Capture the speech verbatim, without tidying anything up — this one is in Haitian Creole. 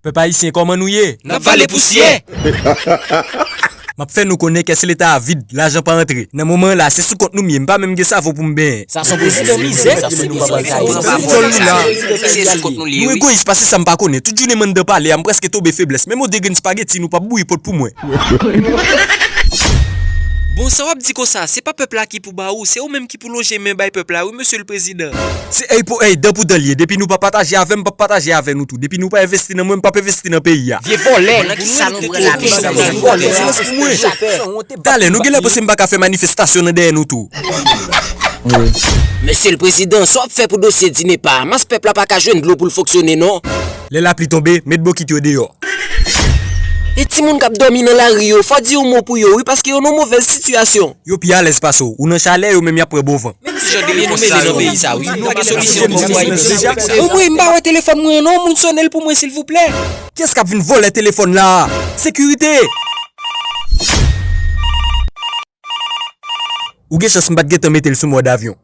Pèp ayisyen, kòman nou ye? N ap vale pousyè! M ap fè nou konnen kès leta a vid, lajan pa antre. Nan moman an la, se sou kont nou m ye, m pa menm gen savon pou m benyen. Sa se yon prezidan mizè, sa se yon prezidan mizè. Nou egoyis pase sa m pa konnen. Tout jounen m anndan pale a, m prèske tonbe feblès. Menm yon de grenn spageti, nou p ap bouyi pot pou mwen. Bon, sa w ap di konsa, se pa pèp la ki pou ba ou, se ou menm ki pou lonje men bay pèp la, wi, mesye le prezidan. Se èy pou èy, dan pou dan l ye. Depi nou pa pataje avè m, m p ap pataje avè nou tou. Depi nou pa envesti nan mwen, m p ap envesti nan peyi a. Vye vòlè, nan ki sa nou pral ale? Silans pou mwen. Talè, nou genlè panse m pa ka fè manifestasyon nan dèyè nou tou. Mesye le prezidan, sa w ap fè pou dosye DINEPA a? Mas pèp la pa ka jwenn dlo pou l fonksyone non. Lè lapli tonbe, met bokit yo deyò. E timoun k ap dòmi nan lari yo, fò di yon mo pou yo, wi, paske yo nan movèz sitiyasyon. Yo pi alèz pase w. Ou nan chalè, yo menm y ap pran bon van. Men ki jan de repons sa yo? Anmwey, m pa wè telefòn mwen an non, moun sonnen l pou mwen silvouplè. Kiyès k ap vin vòlè telefòn la a? Sekirite! Ou gen chans m pa t gentan mete l sou mòd avyon.